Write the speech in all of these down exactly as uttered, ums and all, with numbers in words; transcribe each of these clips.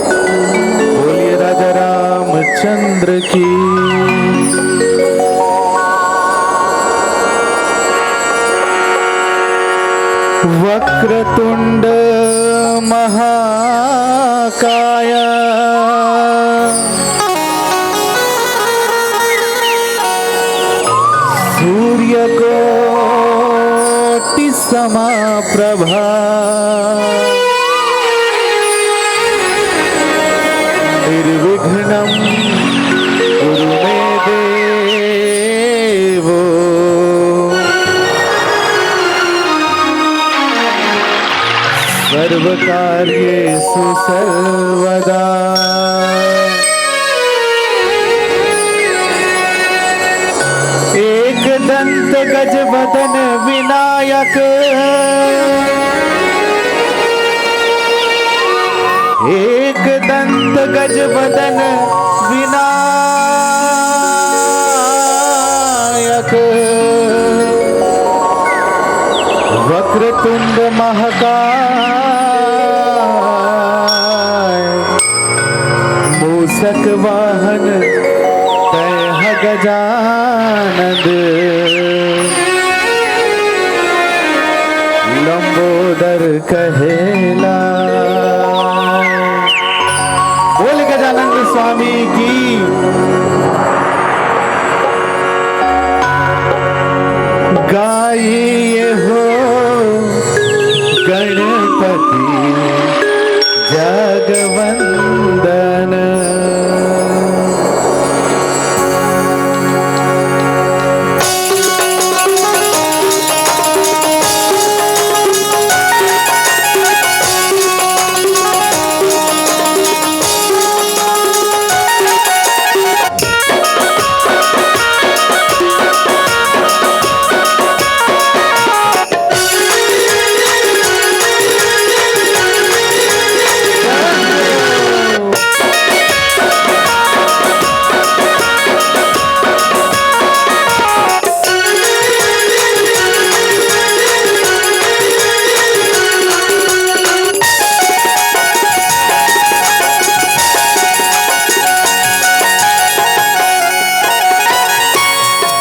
बोलिए राजा रामचंद्र की। वक्रतुंड महाकाय, सूर्यकोटि समाप्रभा, निर्विघ्नं कुरु मे देव, सर्वकार्येषु सर्वदा। एक दंत गज वदन विनायक, एक दंत गज वदन विनायक, वक्रतुंड महाकाय, मूषक वाहन तैं ह गजानन, लंबोदर कहेला। बोल गजानन स्वामी की। गाइए हो गणपति जगवंदन।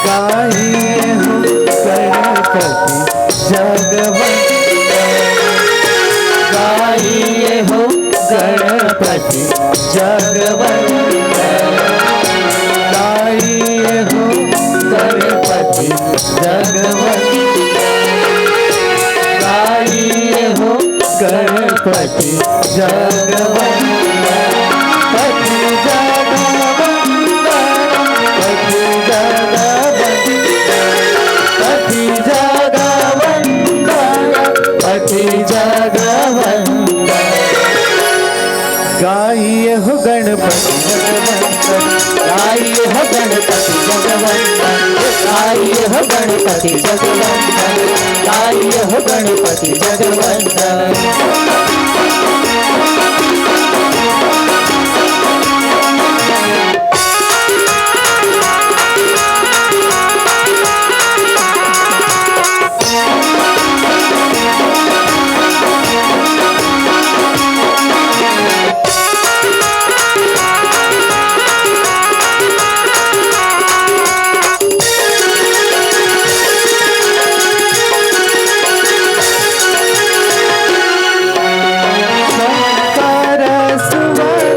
गाइए हो गणपति जगवंदन। गाइए हो गणपति जगवंदन। गाइए हो गणपति जगवंदन। गाइए हो गणपति जगवंदन। पति जगवंदन। पति जगवंदन। पति जगवंदन। पति जगवंदन। गाइए हो गणपति जगवंदन। गाइए हो गणपति जगवंदन। गाइए हो गणपति जगवंदन। गाइए हो गणपति जगवंदन। शंकर सुवन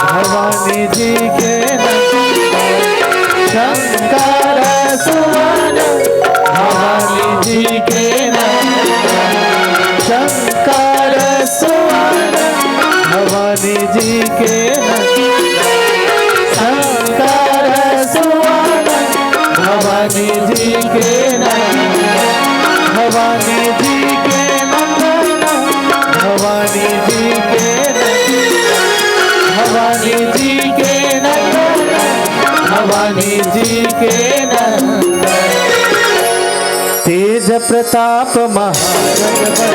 भवानी जी के नंदन। शंकर सुवन भवानी जी के नंदन। शंकर सुवन भवानी जी के नंदन। शंकर सुवन भवानी जी के नंदन। भवानी जी के नंदन। भवानी जी के नंदन। भवानी जी के नंदन। भवानी जी के नंदन। तेज प्रताप महाजगवंदन।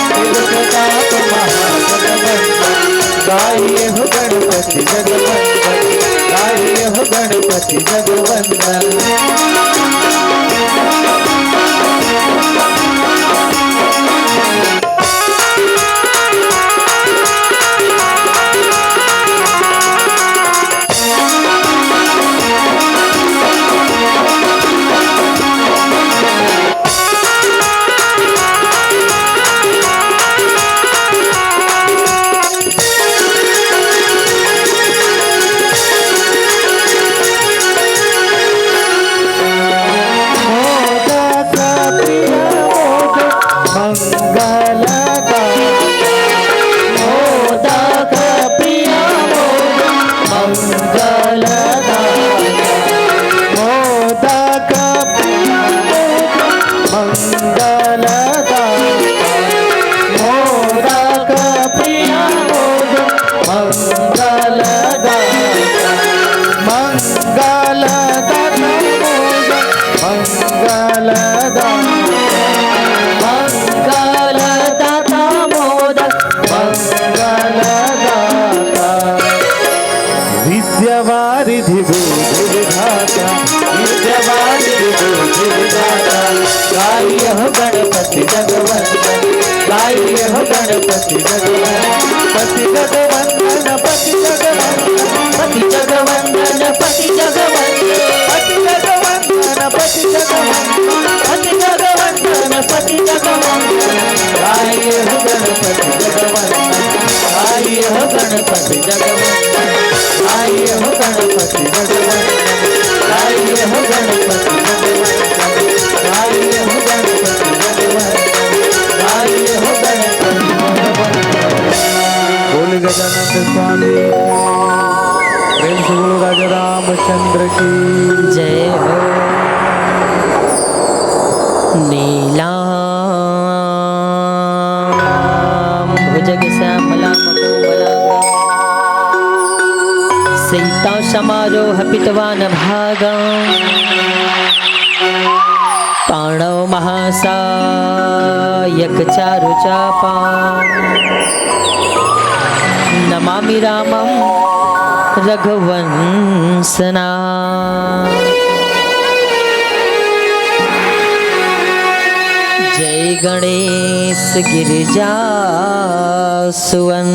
तेज प्रताप महाजगवंदन। गाइए हो गणपति जगवंदन। गाइए हो गणपति जगवंदन। मोदक प्रिय मोद मंगलदाता। मोदक प्रिय मोद मंगलदाता। मोदक प्रिय मोद मंगलदाता। मोदक प्रिय मोद मंगलदाता। मंगलदाता मोद मंगलदाता। मंगलदाता मोद मंगलदाता। विद्यावारिधि बुद्धि विधाता। विद्यावारिधि बुद्धि विधाता। गाइए हो गणपति जगवंदन। गाइए हो गणपति जगवंदन। पति जगवंदन, पति जगवंदन। पति जगवंदन, पति जगवंदन। पति जगवंदन, पति जगवंदन। पति जगवंदन, पति जगवंदन। गाइए हो गणपति जगवंदन। गाइए हो गणपति जगवंदन। गजानंद स्वामी, प्रेम से बोलो राजा रामचंद्र की जय हो। नीलाम्बुजगश्यामलां कमलां सीतां समारोह पितवान भागं पाणौ महासायक चारु चापा। नमामि रामं रघुवंशना। जय गणेश गिरिजा सुवन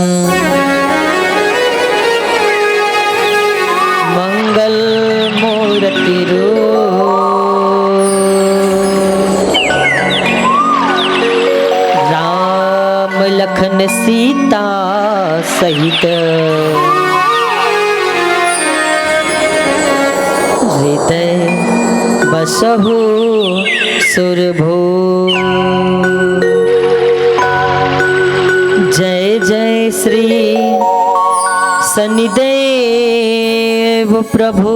मंगल मूर्ति रूप। राम लखन सीता सहित हृदय बसहु सुरभू। जय जय श्री शनिदेव प्रभु।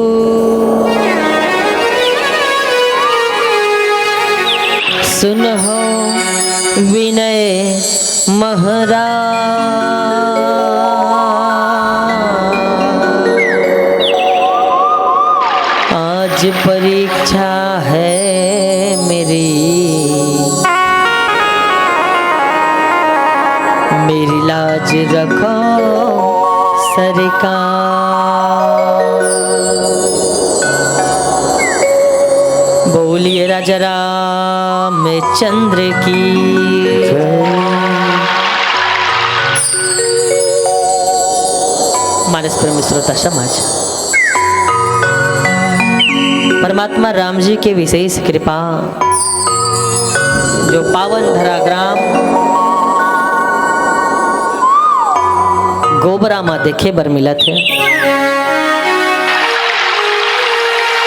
सुनहु विनय महाराज। आज परीक्षा है मेरी, मेरी लाज रखो सरकार। बोलिए राजा रामचंद्र की। मानस प्रेम श्रोता समाज, परमात्मा राम जी के विशेष कृपा, जो पावन धरा ग्राम गोबरा म देखे बर मिलत हे।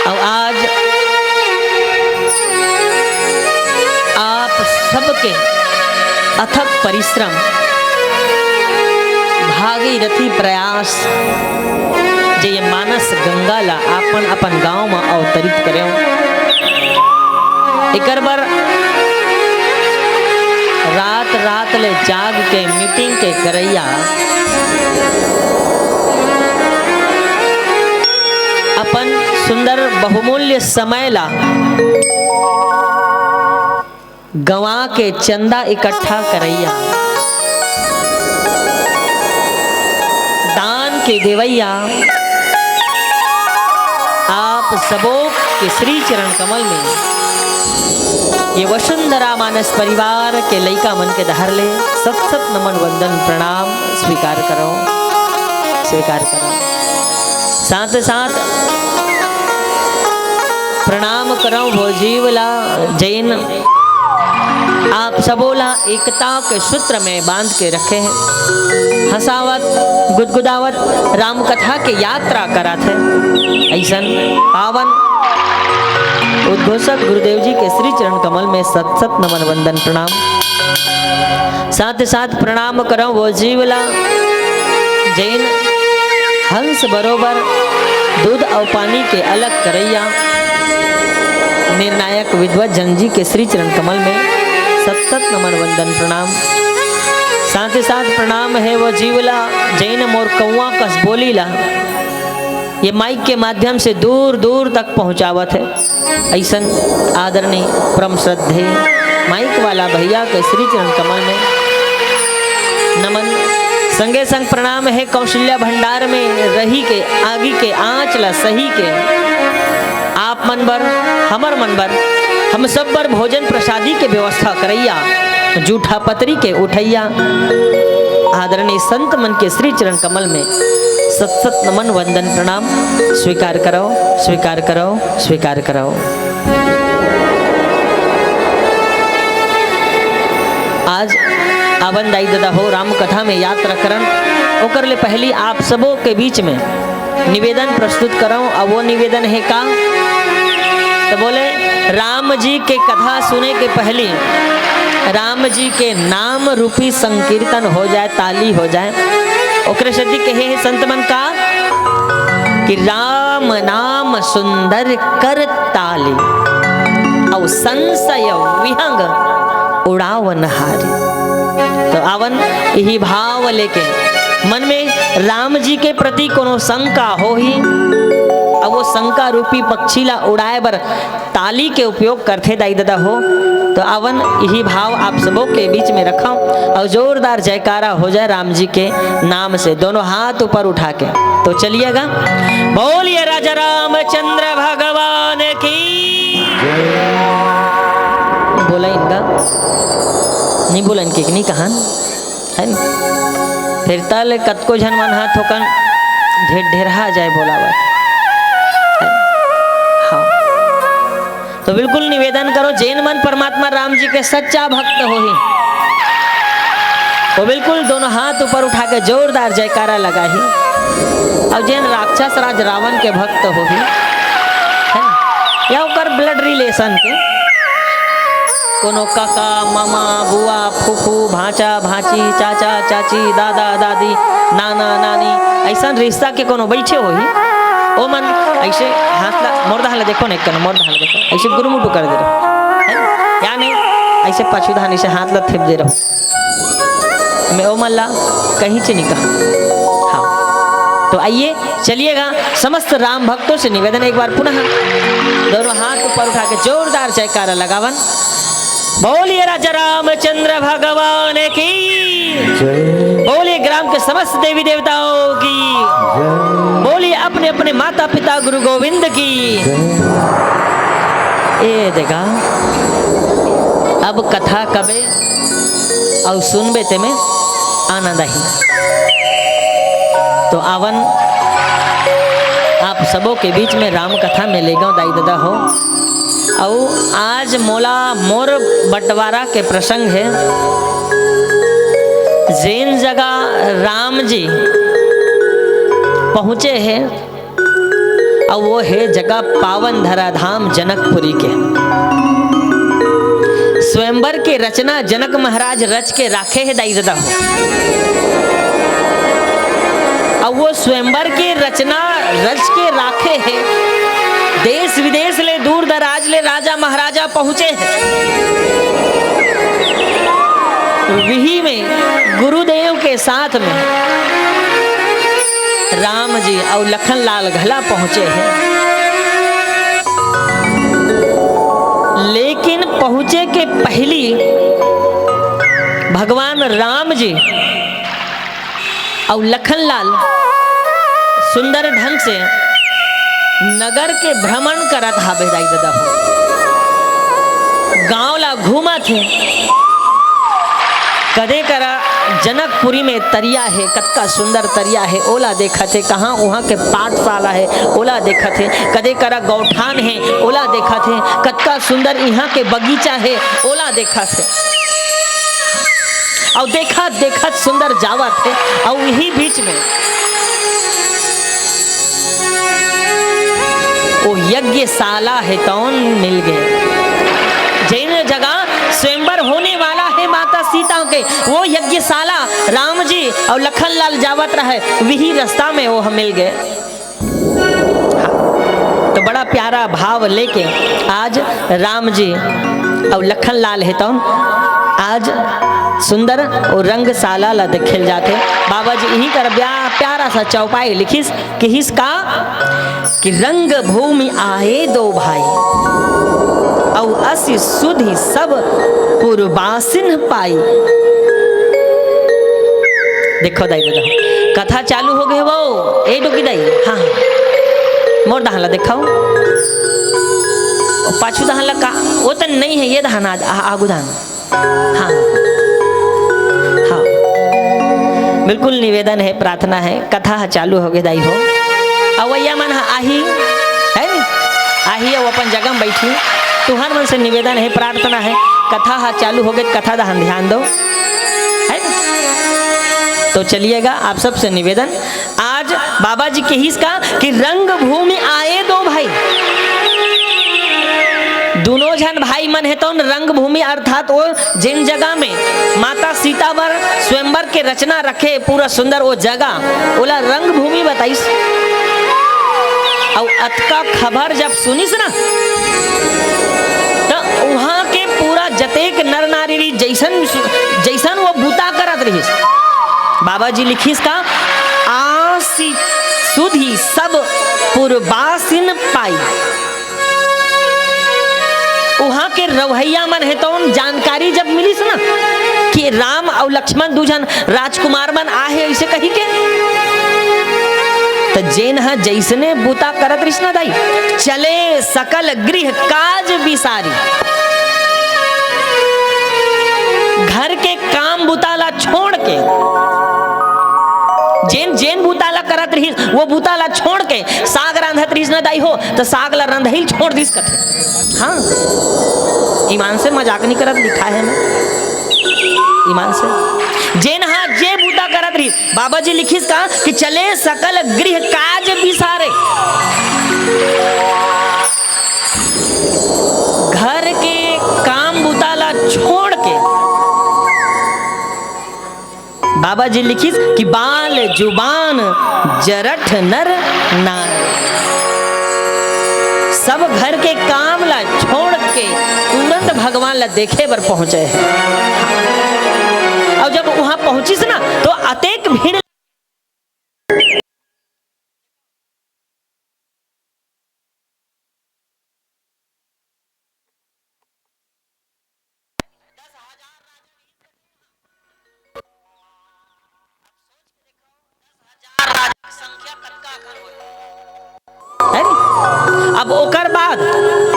अउ आज आप सबके अथक परिश्रम, भागीरथी प्रयास, जे ये मानस गंगा ला अपन अपन गांव म अवतरित करेव, एकर बर रात रात ले जाग के मीटिंग के करइया, अपन सुंदर बहुमूल्य समय ला गंवा के चंदा इकट्ठा करइया, दान के देवइया, आप सबो के श्री चरण कमल में ये वसुंधरा मानस परिवार के लइका मन के डहर ले सत सत नमन वंदन प्रणाम स्वीकार करो, स्वीकार करो। साथ साथ प्रणाम करव वो जीव ला, जेन आप सबो ला एकता के सूत्र में बांध के रखे हे। हंसावत, गुदगुदावत राम कथा के यात्रा करात हे। अइसन पावन उद्घोषक गुरुदेव जी के श्री चरण कमल में सत सत नमन वंदन प्रणाम। साथ साथ प्रणाम करव वो जीव ला, जेन हंस बरोबर दूध अउ पानी के अलग करइया निर्णायक विद्वत जन जी के श्री चरण कमल में सत सत नमन वंदन प्रणाम। साथ ही साथ प्रणाम हे वो जीव ला, जेन मोर कौआ कस बोली ला ये माइक के माध्यम से दूर दूर तक पहुंचावत हे। अइसन आदरणीय परम श्रद्धेय माइक वाला भैया के श्री चरण कमल में नमन। संगे संग प्रणाम हे कौशल्या भंडार में रही के आगी के आंच ला सही के आप मन बर, हमर मन बर, हम सब बर भोजन प्रसादी के व्यवस्था करइया, जूठा पतरी के उठइया, आदरणीय संत मन के श्री चरण कमल में सत सत नमन वंदन प्रणाम स्वीकार करव, स्वीकार करव, स्वीकार करव। आज आवन दाई ददा हो राम कथा में यात्रा करन, ओकर ले पहली आप सबो के बीच में निवेदन प्रस्तुत करव। अउ वो निवेदन हे का, तो बोले, राम जी के कथा सुने के पहली राम जी के नाम रूपी संकीर्तन हो जाए, ताली हो जाए। ओकरे सेती कहे हे संत मन का कि राम नाम सुंदर कर ताली, अउ संशय विहंग उड़ावन हारी। तो आवन इही भाव लेके मन में राम जी के प्रति कोनो शंका होही, अउ वो शंका रूपी पक्षी ला उड़ाए बर ताली के उपयोग करथे दाई ददा हो। तो आवन इही भाव आप सबो के बीच में रखव अउ जोरदार जयकारा हो जाए राम जी के नाम से, दोनों हाथ ऊपर उठा के। तो चलिएगा, बोलिए राजा रामचंद्र भगवान की। बोला इनका, नहीं बोला इनके, नहीं कहा, है ना? फिर तले कतको झन मन हाथ होकन ढेर ढेरहा जाए बोलावत, है ना? हाँ। तो बिल्कुल निवेदन करो, जेन मन परमात्मा राम जी के सच्चा भक्त होही, वो बिल्कुल दोनों हाथ ऊपर उठा के जोरदार जयकारा लगाही। अउ जेन राक्षस राज रावण के भक्त होही, है ना, या ओकर blood relation के, कोनो कका, ममा, बुआ, फूफू, भांचा, भांची, चाचा, चाची, दादा, दादी, नाना, नानी, अइसन रिश्ता के कोनो बइठे होही, ओमन अइसे हाथ ला, मोर डहन ला देखो न, एक कन मोर डहन ला देखो, अइसे गुरुमुटु कर दे रहो, है ना? या नहीं, अइसे पाछू डहन अइसे हाथ ला थेप दे रहो। मैं ओमन ला कहीं चे नहीं कहा। हाँ, तो आइए, चलिएगा, समस्त राम भक्तों से निवेदन, एक बार पुनः दोनों हाथ ऊपर उठा के जोरदार जयकारा लगावन। बोलिए राजा रामचंद्र भगवान की। जय। बोलिए ग्राम के समस्त देवी देवताओं की। जय। बोलिए अपने अपने माता पिता गुरु गोविंद की। जय। ए देखा, अब कथा कबे अउ सुनबे तेमे आनंद आही। तो आवन आप सबो के बीच में राम कथा में लेगव दाई ददा हो। अउ आज मोला मोर बंटवारा के प्रसंग हे, जेन जगह राम जी पहुँचे हे, अउ वो हे जगह पावन धरा धाम जनकपुरी के। स्वयंवर के रचना जनक महाराज रच के राखे हे दाई ददा हो। अउ वो स्वयंवर के रचना रच के राखे हे, देश विदेश ले, दूर दराज ले राजा महाराजा पहुँचे हे। विही में गुरुदेव के साथ में राम जी अउ लखन लाल घला पहुँचे हे। लेकिन पहुँचे के पहिली भगवान राम जी अउ लखन लाल सुंदर ढंग से नगर के भ्रमण करत हाबे दाई ददा हो। गांव ला घूमत हे, कदे करा जनकपुरी में तरिया हे, कतका सुंदर तरिया हे, ओला देखत हे, कहाँ उहाँ के पाठशाला हे, ओला देखत हे, कदे करा गौठान हे, ओला देखत हे, कतका सुंदर इहाँ के बगीचा हे, ओला देखत हे। अउ देखत देखत सुंदर जावत हे, अउ इही बीच में वो यज्ञशाला हे तौन मिल गे, जेन जगह स्वयंवर होने वाला हे माता सीता के, वो यज्ञशाला राम जी अउ लखन लाल जावत रहे, विही रास्ता में वो मिल गे। तो बड़ा प्यारा भाव लेके आज राम जी अउ लखन लाल हे तौन आज सुंदर वो रंगशाला ला देखेल जाथे। बाबा जी इही कर ब्या-, प्यारा सा चौपाई लिखिस, किहिस का कि रंग भूमि आए दो भाई, अउ असि सुधि सब पुरबासिन पाई। देखो दाई, देखो, कथा चालू हो गे वो। ए डोकी दाई, हाँ, हाँ। मोर डहन ला देखो। ओ पाछू डहन ला का, वो तो नहीं है, ये डहन आ, आ, आगू डहन। हाँ। हाँ। बिल्कुल निवेदन हे, प्रार्थना हे, कथा ह चालू होगे दाई हो। अवैया मन ह आही, है नी? आही अउ अपन जगह म बइठही। तुहर मन से निवेदन हे, प्रार्थना हे, कथा ह चालू होगे, कथा डहन ध्यान दो, है नी? तो चलिएगा, आप सबसे निवेदन, आज बाबा जी किहिस का कि रंग भूमि आए दो भाई। दुनों झन भाई मन हे तउन रंगभूमि अर्थात ओ जेन जगह में माता सीता बर स्वयंवर के रचना रखे, पूरा सुंदर ओ जगह, ओला रंगभूमि बताइस। अउ अतका खबर जब सुनिस ना, त उहाँ के पूरा जतेक नर नारी रहिस, जइसन सु-, जइसन वो बूता करत रहिस, बाबा जी लिखिस का, "आसि सुधि सब पुरबासिन पाई।" उहाँ के रवैया मन हे तउन जानकारी जब मिलिस ना कि राम अउ लक्ष्मण दू झन राजकुमार मन आहे अइसे कहि के, त जेन ह जइसने बूता करत रहिस ना दाई, चले सकल गृह काज बिसारी। घर के काम बूता ला छोड़ के, जेन, जेन बूता ला करत रहिस, वो बूता ला छोड़ के साग रांधत रहिस ना दाई हो, त साग ला रंधइल छोड़ दिस कथे। हाँ, ईमान से मजाक नहीं करत, लिखा है मैं, ईमान से। जेन हा जे बूता करत रहिस, बाबा जी लिखिस का कि चले सकल गृह काज बिसारे। घर के काम बूता ला छोड़ के बाबा जी लिखिस कि बाल जुबान जरठ नर नार। सब घर के काम ला छोड़ के तुरंत भगवान ला देखे बर पहुंचे हे। अउ जब उहाँ पहुंचिस ना, तो अतेक भीड़ है नी? अब ओकर बाद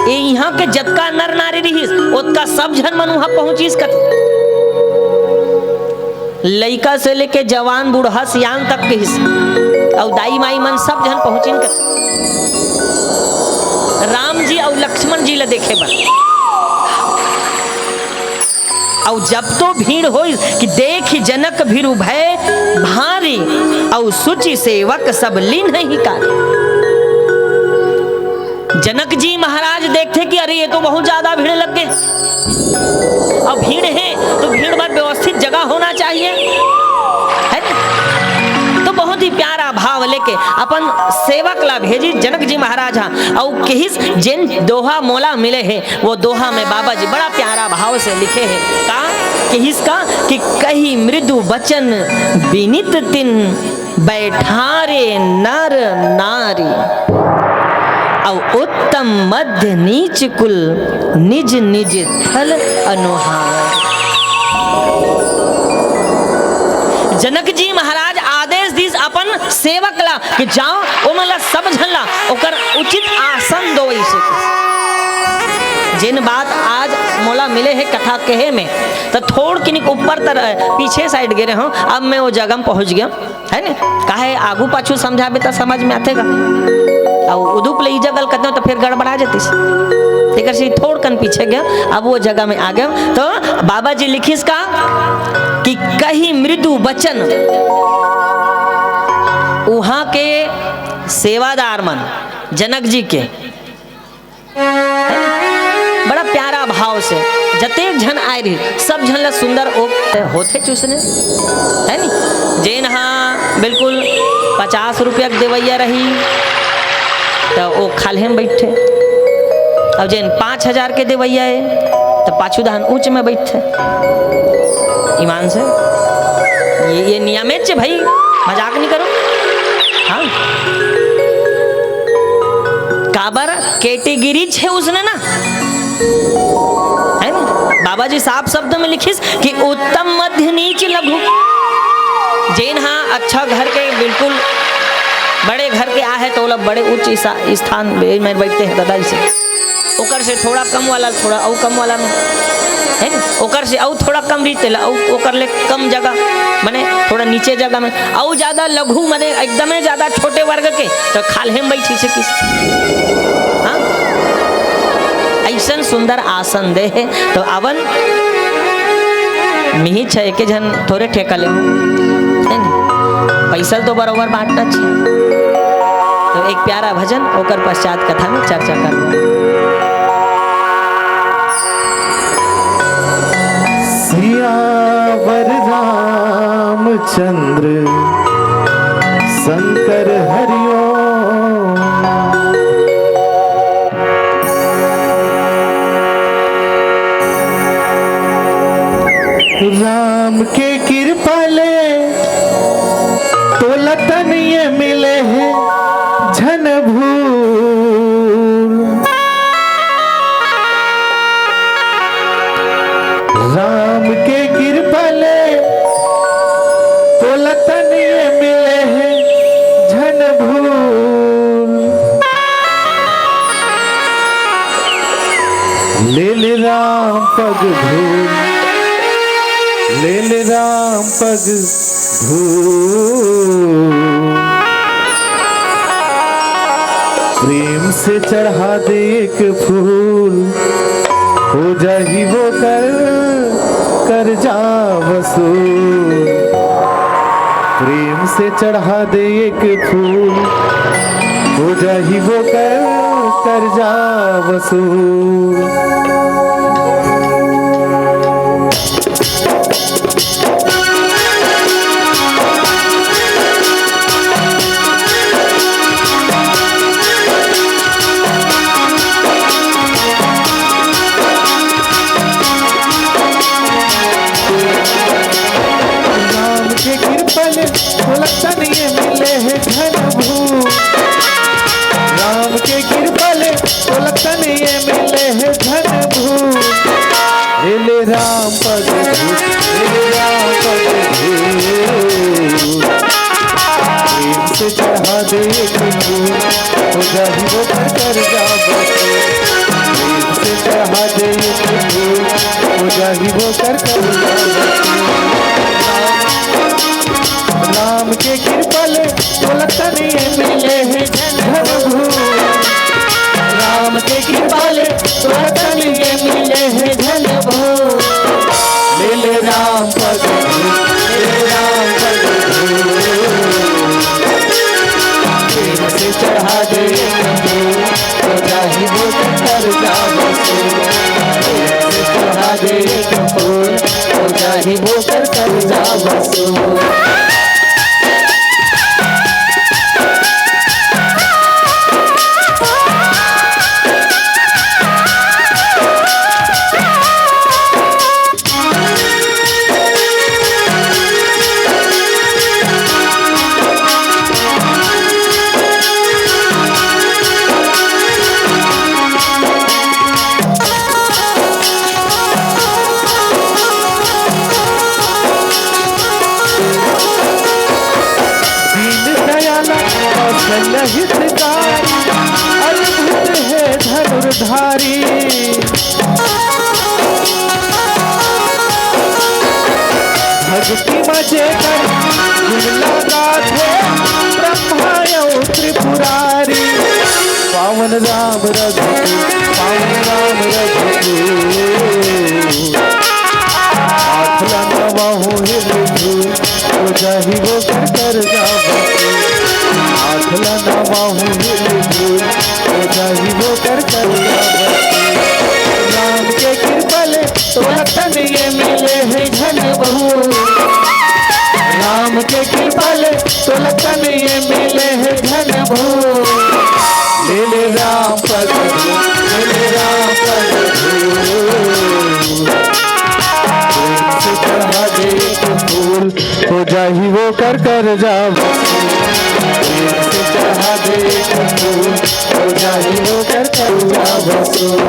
ए इहाँ के जतका नर नारी रिहिस, ओतका सब झन मन उहाँ पहुँचिस कथे। लइका से लेके जवान, बूढ़ा, सियान तक कहिस, अउ दाई माई मन सब झन पहुँचिन कथे राम जी अउ लक्ष्मण जी ला देखे बर। अउ जब तो भीड़ होइस कि देखि जनक भीरु भय भारी, अउ सुचि सेवक सब लीन्ह हिकारी। जनक जी महाराज देखथे कि अरे, ये तो बहुत ज्यादा भीड़ लग गे। अब भीड़ हे, तो भीड़ बर व्यवस्थित जगह होना चाहिए, है ना? तो बहुत ही प्यारा भाव लेके अपन सेवक ला भेजिस जनक जी महाराज हा, अउ कहिस, "जेन दोहा मोला मिले हे, वो दोहा में बाबा जी बड़ा प्यारा भाव से लिखे हे।" का कहिस का कि "कहि मृदु बचन बिनित तिन्ह, बैठारे नर नारी, अउ उत्तम मध्य नीच कुल, निज निज थल अनुहार।" जनक जी महाराज आदेश दिस अपन सेवक ला कि जाओ, ओमन ला, सब झन ला ओकर उचित आसन दो। अइसे जेन बात आज मोला मिले हे कथा कहे में, त थोड़ किनिक ऊपर तर, पीछे side गे रहे हों, अब मैं वो जगह में पहुँच गेंव। है ने? काहे आगू पाछू समझाबे त समझ में आथे गा। अउ उदुप ले ई जगह ल कथों त फेर गड़बड़ा जतिस। तेकर से थोड़ कन पीछे गेंव, अब वो जगह में आ गेंव। त बाबा जी लिखिस का कि कहि मृदु बचन, उहाँ के सेवादार मन, जनक जी के बड़ा प्यारा भाव से जतेक झन आए रही, सब झन ला सुंदर ओ होथे चूसने, है नी? जेन हा बिल्कुल पचास रुपया के देवैया रही, त ओ खाल्हे में बइठथे, अउ जेन पाँच हजार के देवैया हे, त पाछू दाहन ऊंच में बइठथे। ईमान से, ये, ये नियमेच हे भाई, मजाक नहीं करो। हाँ, काबर category हे उसने ना, है ना? बाबा जी साफ शब्द में लिखिस कि उत्तम, मध्य, नीच, लघु। जेन हा अच्छा घर के, बिल्कुल बड़े घर के आहे, त ओला बड़े उच्च इसा-, स्थान में बइठथे दादा जी से। ओकर से थोड़ा कम वाला, थोड़ा अउ कम वाला में, है ना? ओकर से अउ थोड़ा कम रही, तेला अउ ओकर ले कम जगह, माने थोड़ा नीचे जगह में, अउ ज्यादा लघु, माने एकदमे ज्यादा छोटे वर्ग के, त खाल्हे में बइठिस हे किस। हाँ? अइसन सुंदर आसन दे हे, त अवन मिही छ एके झन थोरे ठेका ले, है ना? पैसा तो बरोबर बांटना चाहिए। त एक प्यारा भजन, ओकर पश्चात कथा में चर्चा करबो। वर रामचंद्र शंकर हरिओम। राम के कृपा ले तोला तन ये मिले हे झन भूल। राम के कृपा ले तोला तन ये मिले हे झन भूल। ले ले राम पग धूल, ले ले राम पग धूल। प्रेम से चढ़ा दे एक फूल, हो जाही वो कर करजा वसूल। प्रेम से चढ़ा दे एक फूल, हो जाही वो कर करजा वसूल। राम के कृपा ले तोला तन ये मिले हे झन भूल। राम के कृपा ले तोला तन ये मिले हे झन भूल। ले ले राम पग धूल, ले ले राम पग धूल। प्रेम से चढ़ा दे एक फूल, हो जाही वो कर करजा वसूल। प्रेम से चढ़ा दे एक फूल, हो जाही वो कर करजा वसूल। राम के कृपा ले तोला तन ये मिले हे झन भूल। राम के कृपा ले तोला तन ये मिले हे झन भूल। ले ले राम पग धूल, ले ले राम पग धूल। प्रेम से चढ़ा दे एक फूल, हो जाही वो कर करजा वसूल। प्रेम से चढ़ा दे एक फूल, हो जाही वो कर करजा वसूल। दीन दयाला कौशल हितकारी, अद्भुत हे धनुर्धारी। भक्ति म जेकर गुण ल गाथे, ब्रह्मा अउ त्रिपुरारी। पावन राम रघुकुल, पावन राम रघुकुल। हाथ ला नवाहूँ हिल धूल, हो जाही वो कर करजा वसूल। हाथ ला नवाहूँ हिल धूल, हो जाही वो कर करजा वसूल। राम के कृपा ले तोला तन ये मिले हे झन भूल। राम के कृपा ले तोला तन ये मिले हे झन भूल। ले ले राम पग धूल, ले ले राम पग धूल। प्रेम से चढ़ा दे एक फूल, हो जाही वो कर करजा वसूल। प्रेम से चढ़ा दे एक फूल, हो जाही वो कर करजा वसूल।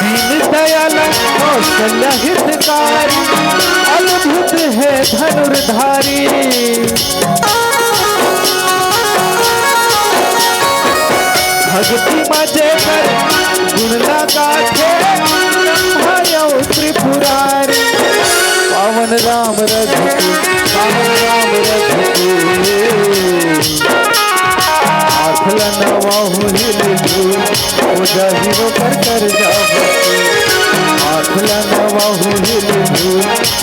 दीन दयाला कौशल हितकारी, अद्भुत हे धनुर्धारी। भक्ति म जेकर गुण ल गाथे, ब्रह्मा अउ त्रिपुरारी। राम रघुकुल, राम राम रघुकुल। हाथ ल नवाहू हिल जुल, हो जाही ओकर करजा वसूल। हाथ ल नवाहू हिल जुल,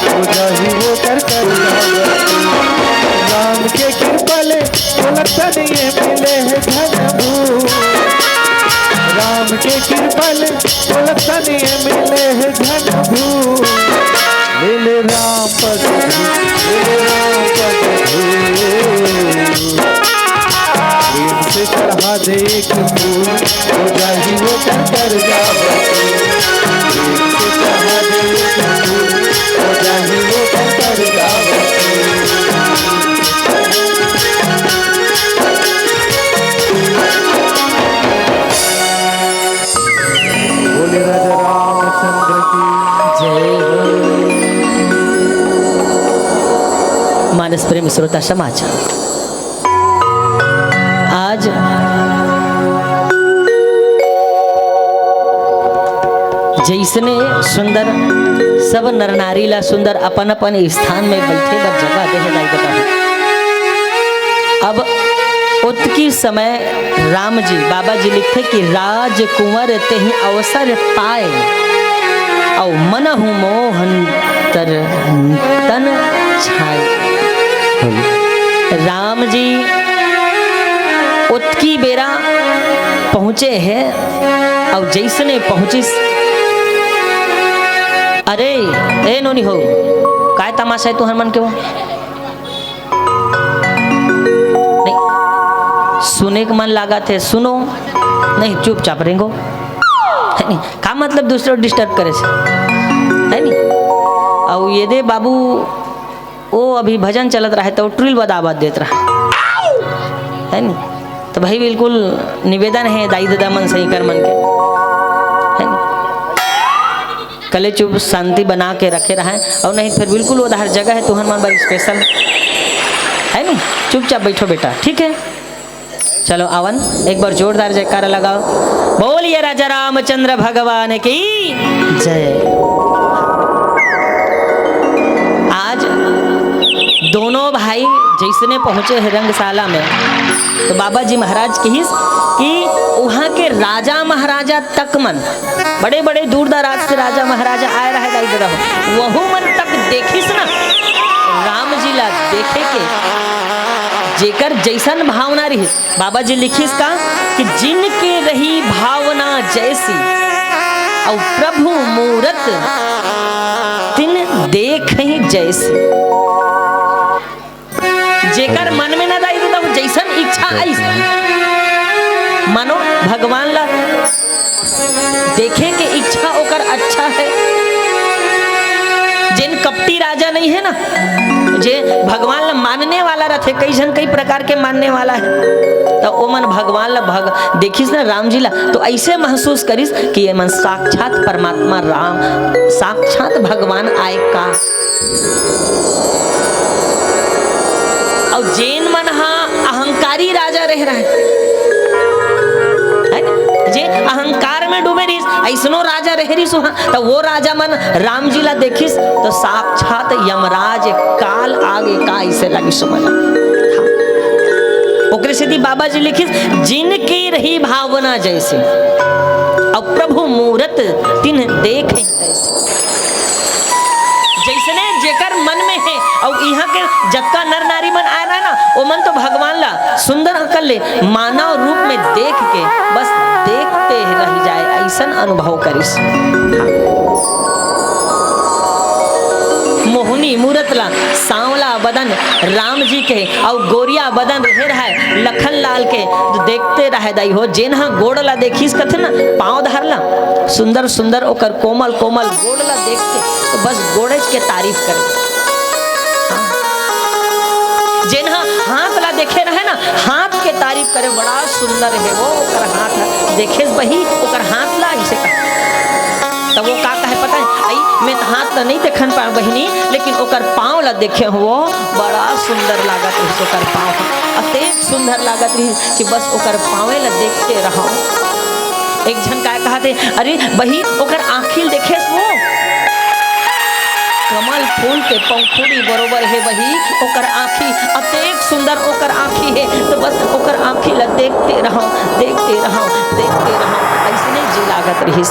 हो जाही ओकर करजा वसूल। राम के कृपा ले तोला तनिए मिले हे धन भू। राम के कृपा ले तोला तनिए मिले हे धन भू। ले ले राम पद धू, ले ले राम पद धू। प्रेम से चढ़ा दे एक फूल, हो जाही ओकर करजा वसूल। प्रेम से चढ़ा दे एक फूल, हो जाही ओकर करजा वसूल। बोले राजा रामचंद्र की जय हो। मानस प्रेम श्रोता समाज, आज जैसने सुंदर सब नर नारी ला सुंदर अपन अपन स्थान में बैठे बर जगह दे हे दाई ददा। अब ओतकी समय राम जी, बाबा जी लिखथे कि राजकुंवर तेहि अवसर पाए, अउ मनहु मोहन तर तन छाए। राम जी ओतकी बेरा पहुँचे हे, अउ जैसने पहुँचिस, अरे, ए नोनी हो, काय तमाशा हे तुहर मन के वो? नहीं, सुने के मन लागत हे, सुनो, नहीं, चुपचाप रेंगो। है नहीं? का मतलब दूसरे को disturb करे से? है नहीं? अउ ये दे बाबू, वो अभी भजन चलत रहे त वो ट्रिल बदाबद देत रहे। है नहीं? त भाई बिल्कुल निवेदन हे दाई ददा मन सही कर मन के। है नहीं? कले चुप शांति बना के रखे रहय, अउ नहीं फिर बिल्कुल उधार जगह हे तुहन मन बर special, है नी? चुपचाप बैठो बेटा, ठीक है? चलो आवन, एक बार जोरदार जयकारा लगाओ, बोलिए राजा रामचंद्र भगवान की जय। आज दोनों भाई जैसने पहुंचे हैं रंगशाला में, तो बाबा जी महाराज कहिस कि वहाँ के राजा महाराजा तक मन, बड़े-बड़े दूर दराज से राजा महाराजा आए रहे दाई ददा हो, वहू मन तक देखिस ना राम जी ला देखे के, जेकर जैसन भावना रहिस। बाबा जी लिखिस का कि जिनके रही भावना जैसी, अउ प्रभु मूरत तिन देखहि जैसी। जेकर मन में ना दाई ददा, वो जैसन इच्छा आइस, मानो भगवान ला देखे के इच्छा ओकर अच्छा है। जेन कपटी राजा नहीं है ना, जे भगवान ला मानने वाला रथे, कई झन कई प्रकार के मानने वाला है, तो ओमन भगवान ला भग-, देखिस ना राम जी ला, तो ऐसे महसूस करिस कि ये मन साक्षात परमात्मा राम, साक्षात भगवान आए का। अउ जेन मन हा अहंकारी राजा रह रहे, है ना? जे अहंकार में डूबे रहिस, ऐसनो राजा रह रहिस उहाँ, त वो राजा मन राम जी ला देखिस, तो साक्षात यमराज काल आगे का ऐसे लगिस मन। हाँ। ओकरे सेती बाबा जी लिखिस, जिनकी रही भावना जैसे, अब प्रभु मूरत तिन्ह देख जैसने जेकर मन में है, अउ इहाँ के जतका नर नारी मन आए रहे ना, ओ मन तो भगवान ला सुंदर अकल ले मानव रूप में देख के बस देखते रह जाए, ऐसन अनुभव करिस। हाँ। मोहनी मूरत ला, सांवला बदन राम जी के, अउ गोरिया बदन रहे रहे लखन लाल के, तो देखते रहे दाई हो। जेन हा गोड़ ला देखिस कथे ना, पाँव धार ला, सुंदर सुंदर ओकर कोमल कोमल गोड़ ला देख के तो बस गोड़ेच के तारीफ करे। हाँ। जेन हा हाथ ला देखे रहे ना, हाथ के तारीफ करे, बड़ा सुंदर है वो, ओकर हाथ है। देखेस बही, ओकर हाथ ला ऐसे कहा। तब वो का कहे पता है? आई, मैं तो हाथ तो नहीं देखन पाए बहिनी, लेकिन ओकर पाँव ला देखे हो, बड़ा सुंदर लागत रहिस ओकर पाँव। अतेक सुंदर लागत रहिस कि बस ओकर पाँवे ला देखते रहो। एक झन काय कहा थे, "अरे बही, ओकर आँखी ल देखेस वो?" कमल फूल के पंखुड़ी बरोबर हे वही, ओकर आँखी अतेक सुंदर ओकर आँखी हे, तो बस ओकर आँखी ला देखते रहव, देखते रहव, देखते रहव, अइसने जी लागत रहिस।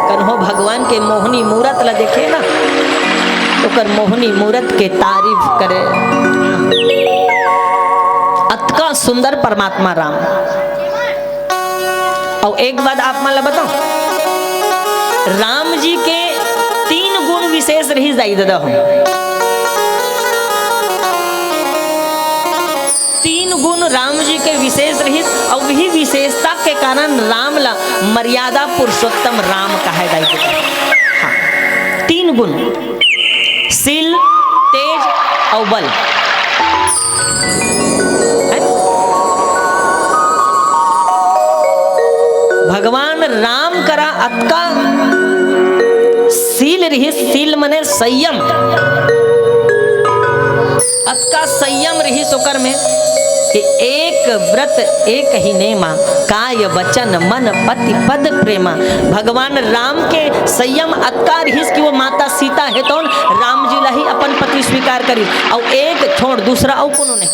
कन्हो भगवान के मोहनी मूरत ला देखे ना, ओकर मोहनी मूरत के तारीफ करे। अतका सुंदर परमात्मा राम। अउ एक बात आप मन ला बताओ, राम जी के तीन गुण विशेष रहिस दाई ददा हो। तीन गुण राम जी के विशेष रहिस, अउ वही विशेषता के कारण राम ला मर्यादा पुरुषोत्तम राम कहे दाई ददा। हाँ, तीन गुण। शील, तेज अउ बल। है? भगवान राम करा अतका शील रिहिस, शील मने संयम, अतका संयम रिहिस ओकर में कि एक व्रत एक ही नेमा, काय वचन मन पति पद प्रेमा। भगवान राम के संयम अतका रिहिस कि वो माता सीता हे तौन राम जी ला ही अपन पति स्वीकार करिस, अउ एक छोड़ दूसरा अउ कोनो नहीं।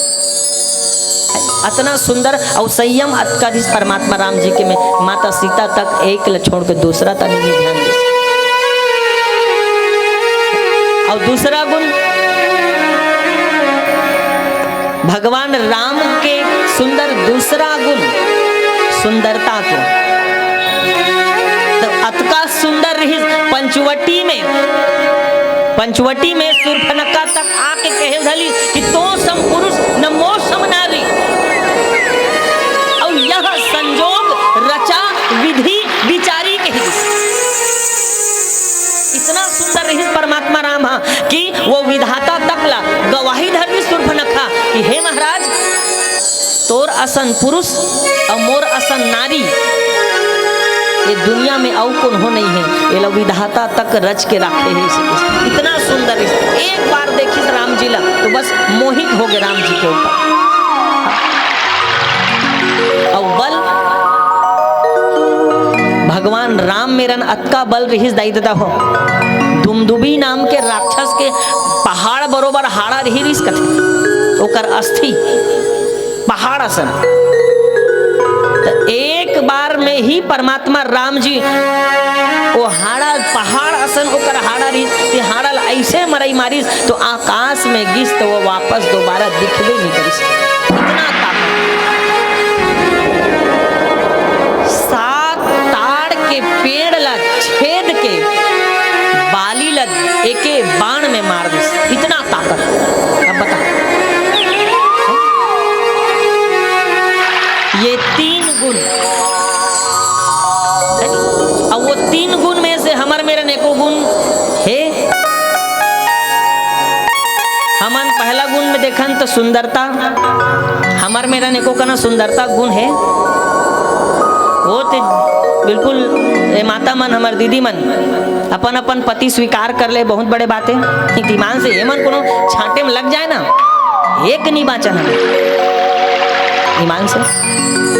अतना सुंदर अउ संयम अतका रिहिस परमात्मा राम जी के में, माता सीता तक एक ल छोड़ के दूसरा तक नहीं ध्यान दिस। अउ दूसरा गुण भगवान राम के सुंदर दूसरा गुण सुंदरता के। तो अतका सुंदर रहिस पंचवटी में, पंचवटी में शूर्पणखा तक आके कहे धली कि तो सम पुरुष न मो सम नारी, अउ यह संजोग रचा विधि विचारी कही। इतना सुंदर रहिस परमात्मा राम हा कि वो विधाता तक ला गवाही धर दी शूर्पणखा कि हे महाराज, तोर असन पुरुष अउ मोर असन नारी ये दुनिया में अउ कोनो नहीं हे, एला विधाता तक रच के राखे हे। इसे इतना सुंदर, इस एक बार देखिस राम जी ला तो बस मोहित हो गए राम जी के ऊपर। अउ बल भगवान राम मेरन अतका बल रिहिस दाई ददा हो। दुमदुबी नाम के राक्षस के पहाड़ बरोबर हाड़ा रिहिस कथे, ओकर अस्थि पहाड़ असन। त एक बार में ही परमात्मा राम जी वो हाड़ा, पहाड़ असन ओकर हाड़ा रिहिस, ते हाड़ा ल ऐसे मरई मारिस तो आकाश में गिस तो वो वापस दोबारा दिखबे नहीं करिस। इतना ताकत। सात ताड़ के पेड़ ला छेद के बाली ला एके बाण में मार दिस। इतना ताकत। अब बता, ये तीन गुण, अब वो तीन गुण में से हमर मेरन एको गुण हे। हमन पहला गुण में देखन तो सुंदरता, हमर मेरन एको कना सुंदरता गुण हे। वो ते बिल्कुल, ए माता मन, हमर दीदी मन, अपन अपन पति स्वीकार कर ले, बहुत बड़े बात हे। ईमान से एमन कोनो छांटे में लग जाए ना, एक नहीं बाचन हमें ईमान से।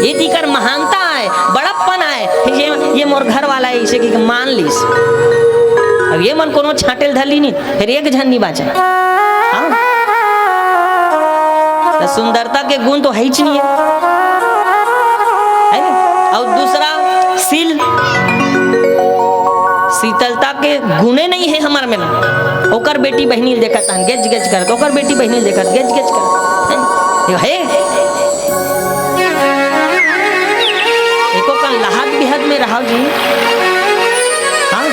ये तीकर महानता आए, बड़प्पन आए, ये, ये मोर घर वाला है, इसे की मान लीस। अब ये मन कोनो छांटे ल धर ली नहीं, फिर एक झन नहीं बाचन। हाँ? तो सुंदरता के गुण तो है ही नहीं है। है? और दूसरा शील, शीतलता के गुणे नहीं है हमर में ना। ओकर बेटी बहिनी ल देखत हन, गेज गेज करत, ओकर बेटी बहिनी ल देखत, गेज गेज करत। हैं? यो हे? एको कन लहाद बिहाद में रहाव जी। हाँ?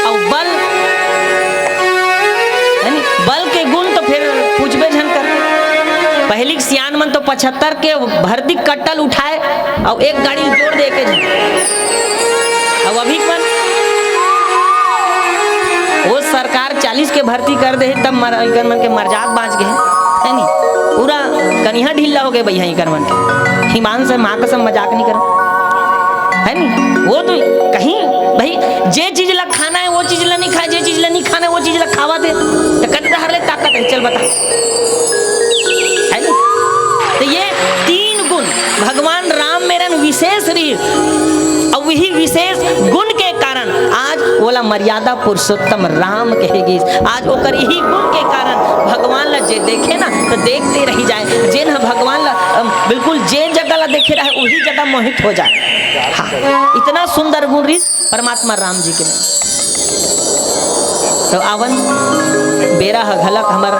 अउ बल, यानी बल के गुण तो फिर पूछबे झन कर। पहली के सियान मन तो पचहत्तर के भर्ती कट्टा ल उठाए अउ एक गाड़ी जोर दे के झन। अब अभी के मन, वो सरकार चालीस के भर्ती कर दे, तब मर, इकर मन के मरजात बाँच गए, है नी? पूरा कनिहा ढीला हो गए भैया इकर मन के। ईमान से माँ कसम मजाक नहीं करो, है नी? वो तो कहीं भाई, जे चीज ला खाना है, वो चीज ला नहीं खाए, जे चीज ला नहीं खाना है, वो चीज ला खावा दे, तो कति डहर ले ताकत है, चल बता, है नी? तो ये तीन गुण भगवान राम मेरन विशेष रहिस, अउ वही विशेष गुण के कारण आज ओला मर्यादा पुरुषोत्तम राम कहे गिस। आज ओकर इही गुण के कारण भगवान ला जे देखे ना, तो देखते रहि जाए। जेन ह भगवान ला, अम, बिल्कुल जे जगह ला देखे रहे, उही जगह मोहित हो जाए। हाँ, इतना सुंदर गुण रिस परमात्मा राम जी के में। तो आवन, बेरा ह घलक हमर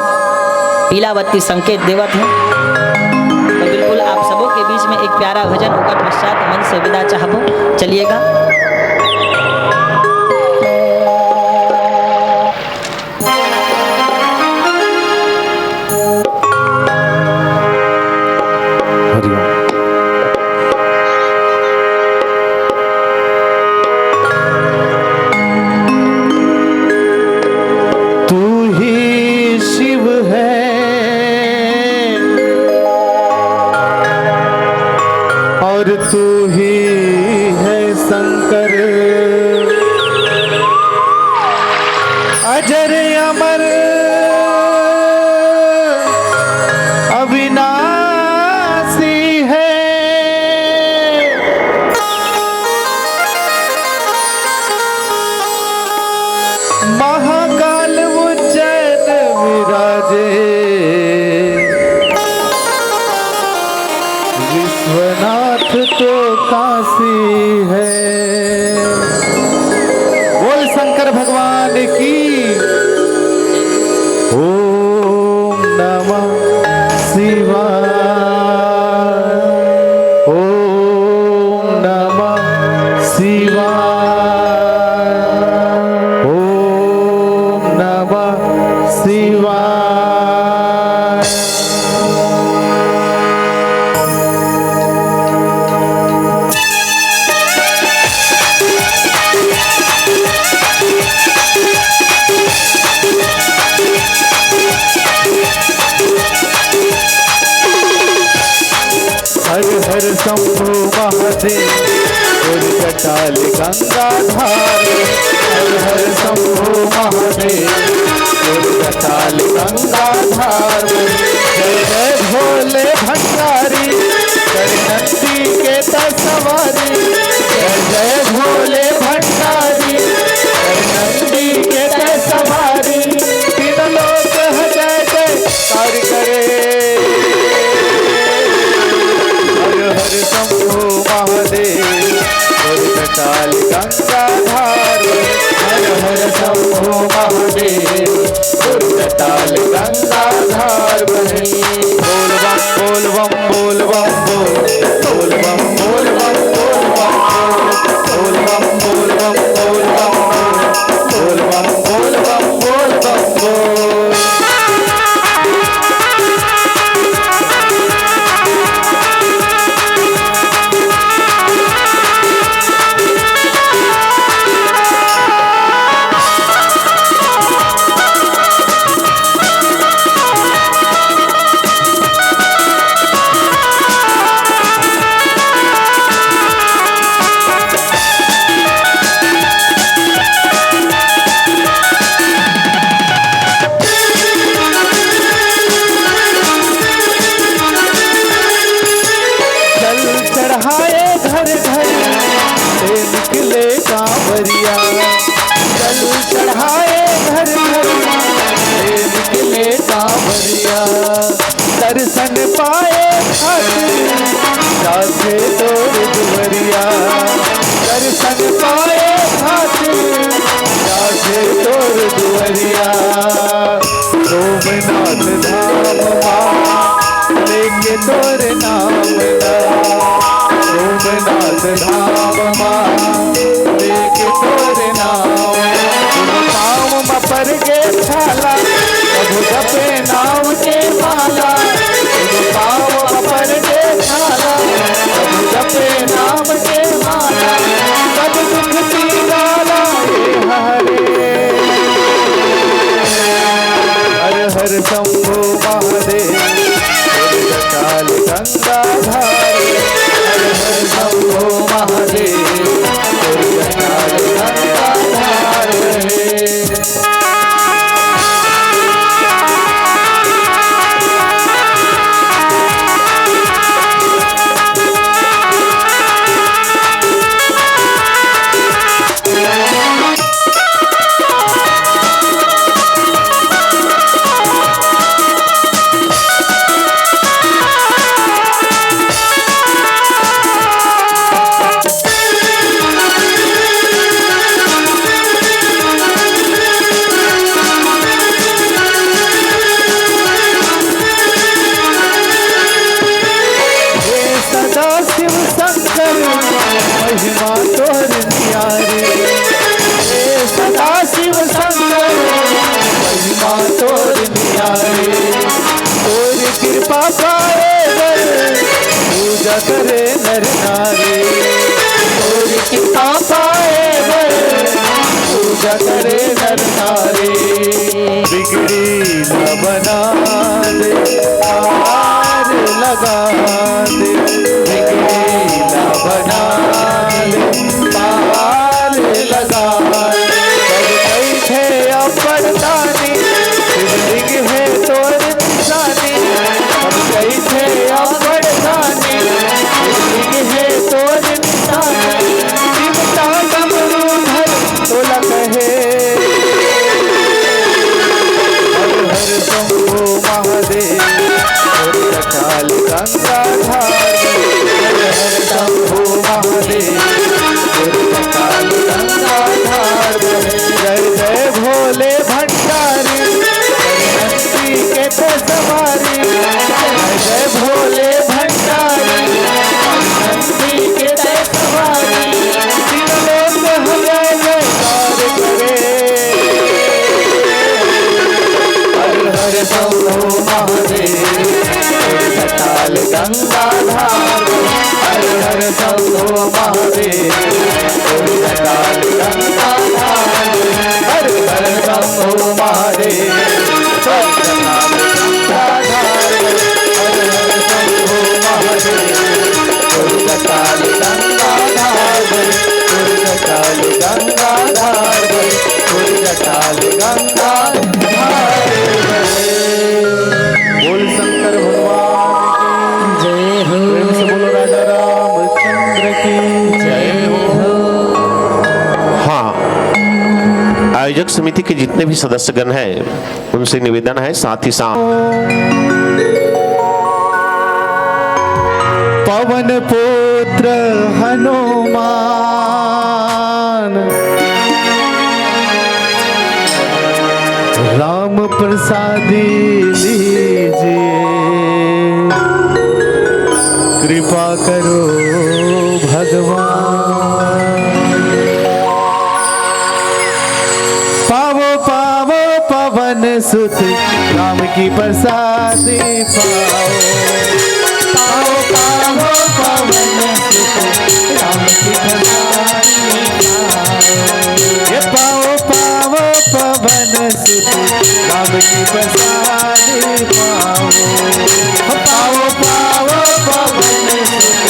पीला बत्ती संकेत देवत हे। तो बिल्कुल आप सबों के बीच में एक प्यारा भजन, ओकर पश्चात मंच से विदा चाहबो। चलिएगा। हरिओम। तू ही शिव है और तू ही है शंकर, अजर अमर अविनाशी है। महाकाल उज्जैन विराजे, विश्वनाथ तो काशी है। बोल शंकर भगवान की। ओम नमः शिवाय। ओम नमः शिवाय। ओम नमः शिवाय। हर हर शंभो महादेव, गुरु जटाल गंगाधार। हर हर शंभो महादेव, गुरु जटाल गंगाधार। जय जय भोले भंडारी, कर नंदी के त सवारी। जय जय भोले भंडारी, कर नंदी के त सवारी। तीन लोक ह जय जयकार करे। हर हर शंभो महादेव, गुरु जटाल गंगाधार। हर हर शंभो महादेव, गुरु जटाल गंगाधार। बोल बम बोल बम बोल बम बोल। बोल बम बोल बम बोल बम बोल। बोल बम बोल बम बोल बम बोल। बोल बम बोल बम बोल बम बोल। जल चढ़ाए घर घर से निकले कांवरिया। जल चढ़ाए घर घर से निकले कांवरिया। दर्शन पाए खातिर जाथे तोर दुवरिया। दर्शन पाए खातिर जाथे तोर दुवरिया। सोमनाथ धाम मा लेके तोर नाम ला। सोमनाथ धाम मा लेके तोर नाम ला। पाँव म पर के छाला, प्रभु जपे नाम के माला। प्रभु पाँव म पर के छाला, प्रभु जपे नाम के माला। सब दुख पीरा लाए हरे। हर हर शंभो महादेव, गुरु जटाल गंगाधार। हर हर शंभो महादेव, गुरु जटाल गंगाधार। करे नर नारी, तोर कृपा पाए बर पूजा करे नर नारी। बिगड़ी ला बना दे, पार लगा दे, बिगड़ी ला बना दे, पार लगा दे। सब कहिथे अब्बड़ दानी, शिवलिंग हे तोर निशानी। सब कहिथे अब्बड़ दानी, शिवलिंग हे तोर निशानी। चिमटा डमरू धर तोला कहे। हर हर शंभो महादेव, तोर जटा ले गंगा धार। हर हर शंभो महादेव, तोर जटा ले गंगा धार। जय जय भोले भंडारी, नंदी के ते सवारी। जय जय भोले भंडारी, नंदी के ते सवारी। तीन लोक हमें जयकार करे। हर हर शंभो महादेव, तोर जटा ले गंगा धार। हर हर शंभो महादेव, तोर जटा ले गंगा धार। हर हर शंभो महादेव, तोर जटा ले गंगा धार। हर हर शंभो महादेव, तोर जटा ले गंगा धार। तोर जटा ले गंगा धार। तोर जटा ले गंगा धार। बोल शंकर भगवान की जय हो। प्रेम से बोलो राजा रामचंद्र की जय हो। हाँ, आयोजक समिति के जितने भी सदस्यगण हैं, उनसे निवेदन है, साथ ही साथ पवन पुत्र हनुमान, राम प्रसादी लीजिए, कृपा करो भगवान। पावो पावो पवन सुत राम की प्रसादी पावो। पावो पावो पवन सुत राम की प्रसादी पावो। ये पावो पावो पवन सुत राम की प्रसादी पावो। पावो पावो पवन सुत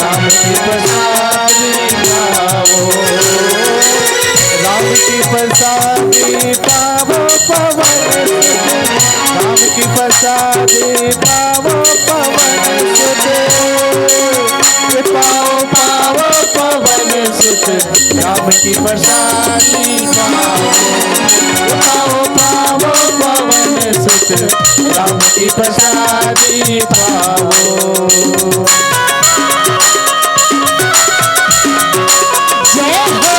राम की प्रसादी पावो। राम की प्रसादी पावो पवन सुत, राम की प्रसादी पावो पवन सुत। ये पावो पावो पवन सुत, राम की प्रसादी पावो। पावो पावो पवन सुत, राम की प्रसादी पावो। जय हो।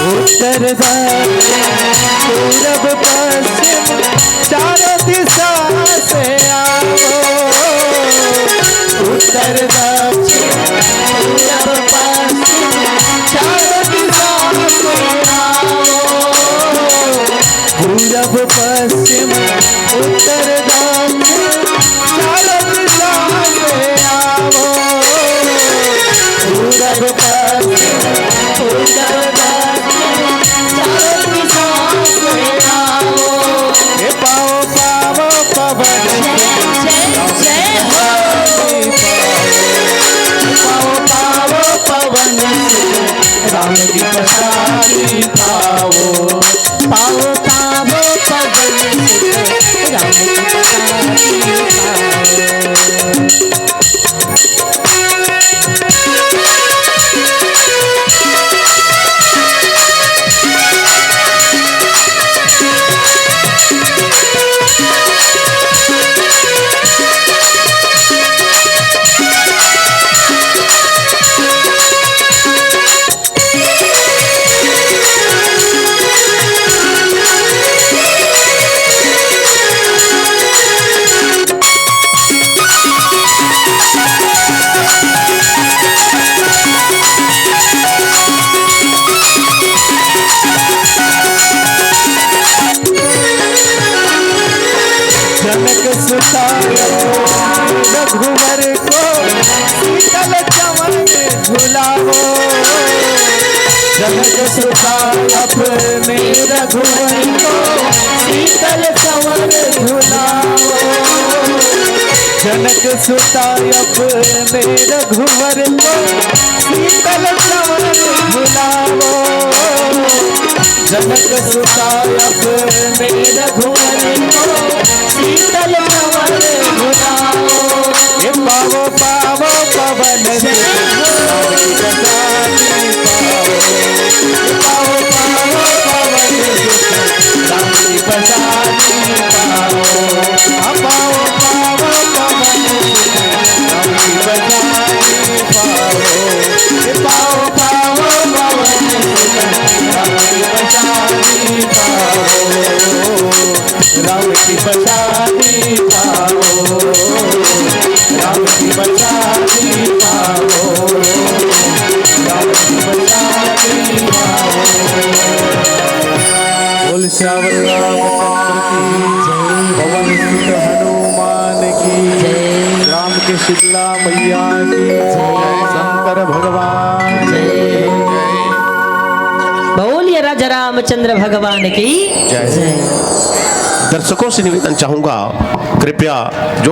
उत्तर दक्षिण पूरब पश्चिम चारों दिशा से आओ। उत्तर दक्षिण पूरब पश्चिम चारों दिशा से आओ। पूरब पश्चिम उत्तर दक्षिण चारों दिशा से आओ। पूरब पश्चिम उत्तर दक्षिण चारों रघुवर को शीतल चंवर में झुलाओ। जनक सुता अपने रघुवर को शीतल चंवर में झुलाओ। जनक सुता अपने रघुवर को शीतल चंवर में झुलाओ। जनक सुता अपने रघुवर को शीतल चंवर में झुलाओ। हे पावो पावो पवन सुत राम की प्रसादी पावो। हे पावो पावो पवन सुत राम की प्रसादी पावो। हे पावो पावो पवन सुत राम की प्रसादी पावो। हे पावो पावो पवन सुत राम की प्रसादी पावो। राम की प्रसादी पावो। राम की प्रसादी पावो। राम की प्रसादी पावो। बोल सियावर रामचंद्र की जय। पवन सुत हनुमान की जय। राम के शीतला मैया की जय। शंकर भगवान की जय। बोलिए राजा रामचंद्र भगवान की जय। जय। दर्शकों से निवेदन चाहूंगा, कृपया जो